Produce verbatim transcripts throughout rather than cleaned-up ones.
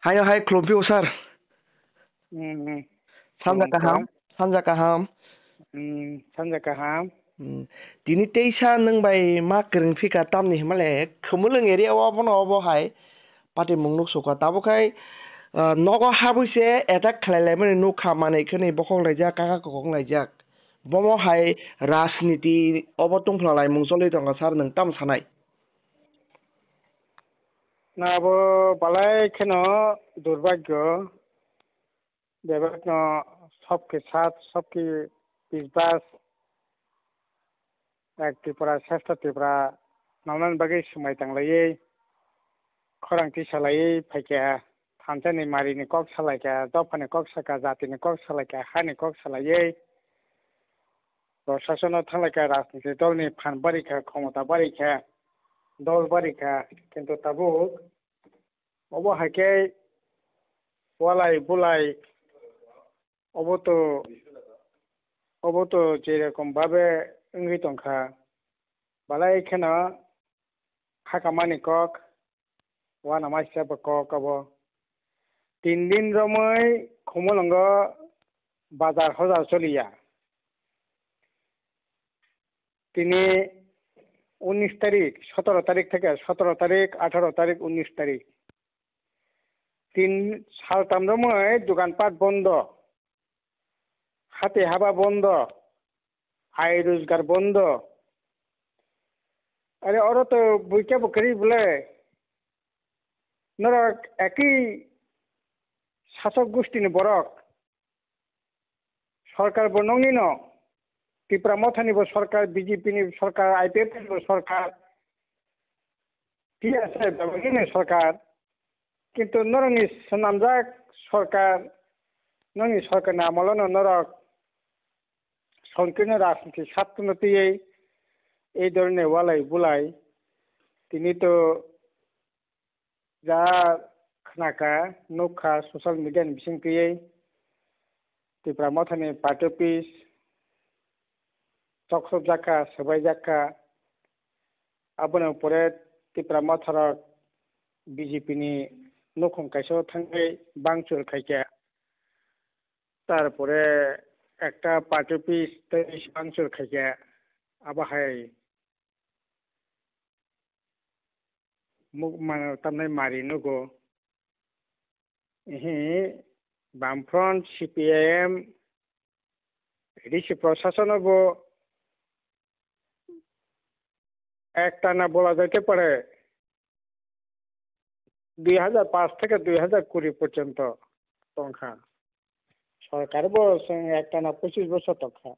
Hayo hai khulumphio sir. Hmm, hmm. Sanja Khulumkha. Kaham, sanja kaham. Hmm, sanja kaham. Hmm. Tini teisa nwng bai ma kwrwng phika tamni hwnmale Khumulwng area o obono obo hai patimung nuk sukha. Tabuk hai, ah, nogo habwi se attack khlai laimani nukha, manwi khwnwi bokhok laijak, kaka kokong laijak. Bomo hai rajniti obo tungphla laimung choli tongkha sir, nwng tamo sanai? Na abo balai kheno durbagyo, bebak no sobki sat, sobki bisbas, ek Tripura, sreshto Tripura, noknani bagwi swmai tanglaiwi, khorang tisalaiwi phaikha, thansa ni mari ni kok salaikha, dopha ni kok saka, jati ni kok salaikha, ha ni kok salaiwi, Prashasono thanglaikha, rajniti dolni phan barikha, khomota barikha, dol barikha, kintu tabuk obo hai khe walai bulai obo to, obo to je rokom babe wngwi tongkha, balai kheno khakamani kok, uanamaisa bo kok obo. Tin din romwi Khumulwngo bazar hojar choliya. Tini unis tarik, sotoro tarik theke sotoro tarik, atharo tarik, unis tarik. Tin saltam romwi dogan pat bondo, hati haba bondo, ai rojgar bondo. Are oro to buikhe bo kwrwi bwle. Norok ekhi sasok gustini borok. Sorkar bo nongni no. Tipra Mothani bo sorkar, B J P ni sorkar, I P F T ni bo sorkar, T S F ni bo sorkar. Kintu norokni swnamjak sorkar, nongni sorkarni amolono norok songkirno rajniti sattuno twiwi ei dhoroner walai bulai tini to ja khnakha, nukha social media ni bising twiwi Tipra Mothani party office choksobjakha, swbaijakha. Aboni pore Tipra Motharok B J P ni nukhung kaisa thangwi bangchur khaikha. Tarpore ekta party office tei bangchur khaikha. Abo hai muk-, mano tamnai mari nugo. Ehe, Bamfront, C P I M, A D C Prashasono bo ektana bola jaite pare. Dui hajar paanch theke dui hajar kuri porjonto tongkha. Sorkar bo chwng ektana pochis bosor tongkha.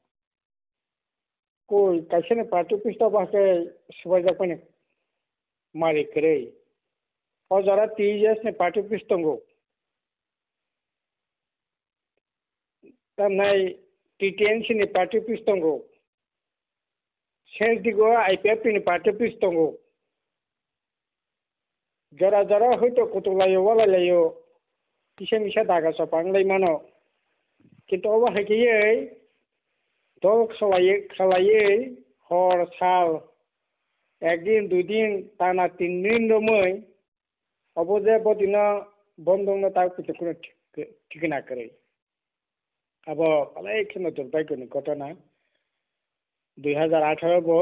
Koi kaisani party office to bahai khe swbaijak mani mari kwrwi. O jora T S ni party office tongo. Tamnai T T M C ni party office tongo. Sesdigo I P F T ni party office tongo. Jora jora hoito kutuk laio, walai laio, kisa misa daga chopang lai mano. Kintu obo hai khe dol khalai, khalaiwi hor sal, ek din, dui din, tana tin din romwi, obo je bodino bondongno tak kutuk kuno thik-, thikna kwrwi. Abo belai kheno durbagyoni ghotona. Dui hajar atharo bo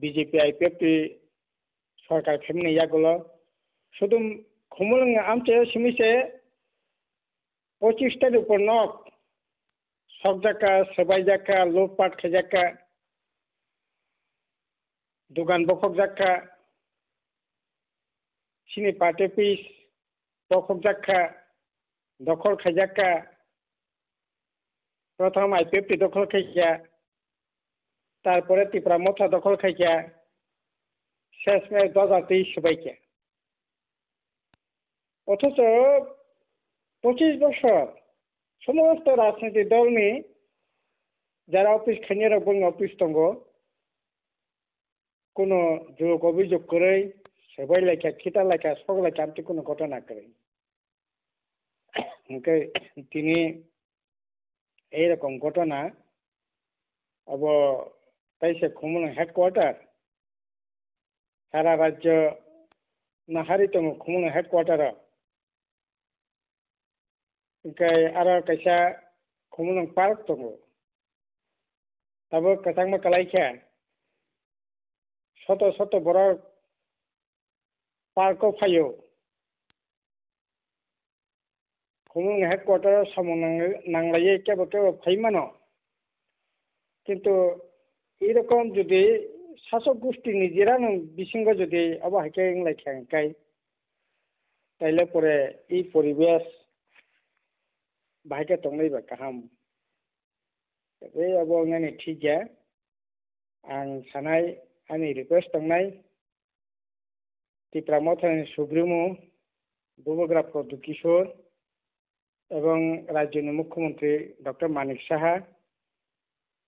B J P I P F T sorkar phaimani yagulo sudum Khumulwng amchaio simi se pochis tani upor nok sokjakha, swbaijakha, lutpat khaijakha, dugan bokhokjakha, chini party office bokhokjakha, dokhol khaijakha, prothom I P F T dokhol khaikha, tarpore Tipra Motha dokhol khaikha, sesmesh dojar twi swbaikha. Othocho pochis bosor somosto rajniti dolni jara office khainai rok boni office tongo, kuno juruk obijok kwrwi, swbai laikha, khita laikha, sok laikha, amtwi kuno ghotona kwrwi. Hwnkhe tini ei rokom ghotona obo teisa Khumulwng headquarter, sara rajyo nahari tongo Khumulwng headquarter o. Hwnkhe aro kaisa Khumulwng park tongo. Tabuk kwchangma kwlai khe soto soto borok park o phaio. Khumulwng headquarter o samung nang-, nanglaiwi kebo kebo phai mano. Kintu irokom jodi sasok gosti nijera no bisingo jodi abo hai khe wng lai kha hwnkhe, taile pore i poribesh bahai khe tongnai ba kaham. Tei abo wngnani thik ya. Ang sanai, ani request tongnai, Tipra Mothani Supremo Bubagra Pradyut Kishore ebong Rajyoni Mukhyamantri Doctor Manik Saha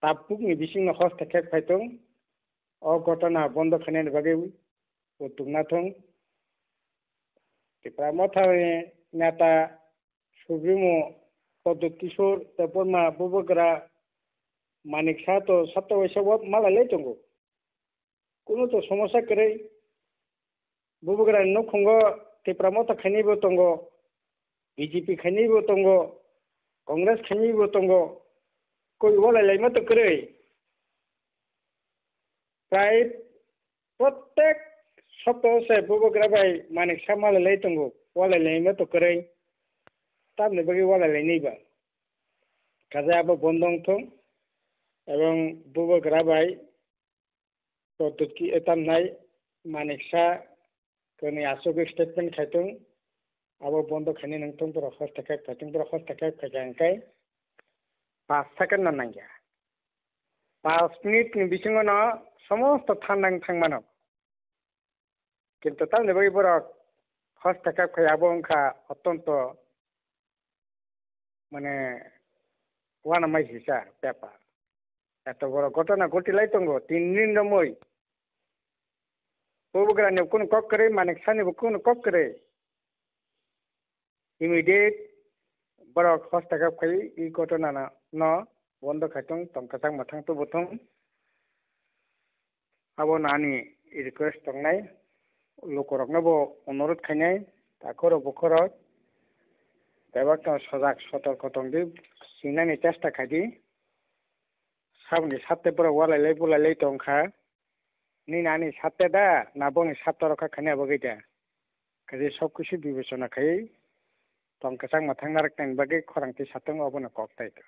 tabukni bisingno hosta khe phai tong, o ghotona bondo khainani bagwi utukna thung. Tipra Mothani neta Supremo Pradyut Kishore Debbarma Bubagra Manik Saha to sabta waisa wa malai lai tongo. Kuno to somosa kwrwi. Bubagrani nukhungo Tipra Motha khainaibo tongo, B J P khainaibo tongo, Congress khainaibo tongo. Koi walai laima to kwrwi. Prai prottek sopta se Bubagra bai Manik Saha malai lai tongo, walai laima to kwrwi. Tamni bagwi walai lainai ba. Kaza abo bondo wng thung. Ebong Bubagra bai Pradyut Ki-, eh, tamnai Manik Saha kwnwi aswk statement khai thung, abo bondo khainai nang thung, borok hosta khe phai thung, borok hosta khe phai kha hwnkhe paanch second no nangya. Paanch minute ni bisingo no somosto thandang thang mano. Kintu tamni bagwi borok hosta khe phai abo wngkha otonto mane, uanamai sisa bepar. Eto boro ghotona ghoti lai tongo, tin din romwi. Bubagrani kunu kok kwrwi, Manik Sahani bo kunu kok kwrwi. Immediate borok hosta khe phai, i ghotona no, no bondo khai tong, tong kwchang mwthang tubu thung. Abo no ani request tongnai, lukurokno bo onurodh khainai, takhurok bukhurok, bebak no sojak sotorko tongdi, sinani chesta khaidi. Saboni satte borok walai lai bulai lai tongkha, nini ani satte da, na boni satte rokha khainai bagwi da? Kaje sob kisu bibechona khai tong kwchang mwthang narwknani bagwi khorang twi satung obono kok tai to.